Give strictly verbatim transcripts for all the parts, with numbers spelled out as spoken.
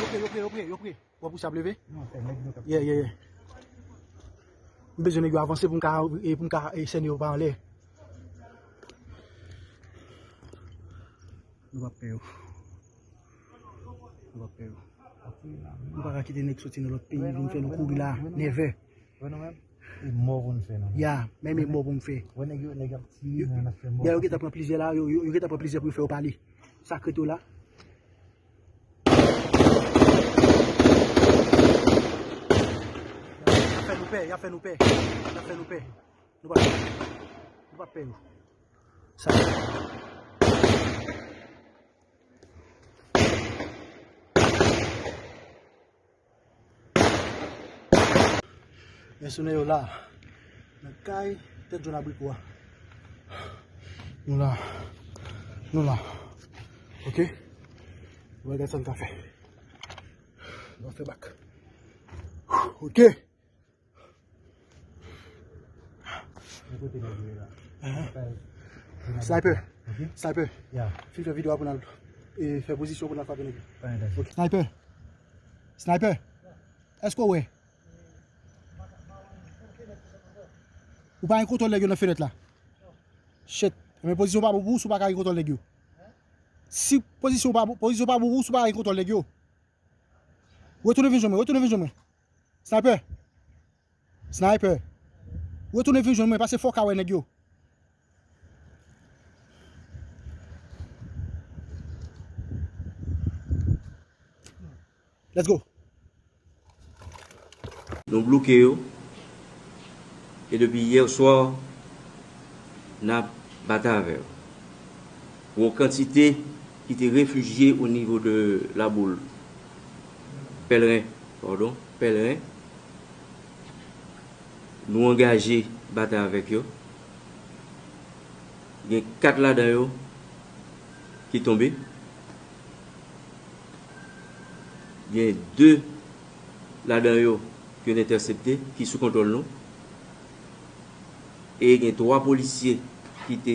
Yo pre, yo pre, yo pre. W ap pouse ap leve? Non, fè nèg nou k ap... Yeah, yeah, yeah. M bezwen nèg yo avanse pou m ka, e, pou m ka, e, sène yo pa anlè. Nou p ap pè yo. Nou p ap pè yo. Nou pa ka kite nèg soti nan lòt peyi vin fè nou kouri la, nève. E mò pou n fè, non. Ya, menm e mò pou m fè. Wè nèg yo, nèg ap tire, men n ap fè mò. Ya, yo gentan pran plizyè la, yo, yo, yo gentan pran plizyè pou yo fè yo pale. Sa k ret yo la. Y ap fè nou pè, y ap fè nou pè. Y ap fè nou pè. Nou pa, nou pa pè yo. Sa. Mèsenè yo la. Nan kay tèt jòn abriko a. Nou la. Nou la. Ok? Nou va gade sa n ka fè. Nou va fè bak. Ok. Mwen kote nèg yo ye la. Ahan. Kay. Sniper. Ok? Sniper. Ya. Fin fè videyo a pou n al, e, fè pozisyon pou n al frape nèg yo. Pa gen danje. Ok. Sniper. Sniper. Èske w wè? Ou pa gen kontwòl nèg yo nan fenèt la? Shit. Men pozisyon pa bon pou ou, si w pa ka gen kontwòl nèg yo. Si pozisyon pa bon, pozisyon pa bon pou ou, si w pa ka gen kontwòl nèg yo. Retounen vin jwenn mwen, retounen vin jwenn mwen. Sniper. Sniper. Retounen vin jwenn mwen, paske fò w ka wè nèg yo. Let's go. Nou bloke yo. E depi yè swa, n ap batay avè yo. Gwo kantite ki te refijye o nivo de Laboul. Pèlren, padon, Pèlren. Nou angaje batay avèk yo. Gen kat ladan yo ki tonbe. Gen de ladan yo ke n entèsepte, ki sou kontwòl nou. E gen twa polisye ki te,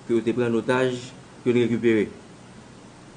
ke yo te pran an otaj, ke n rekipere.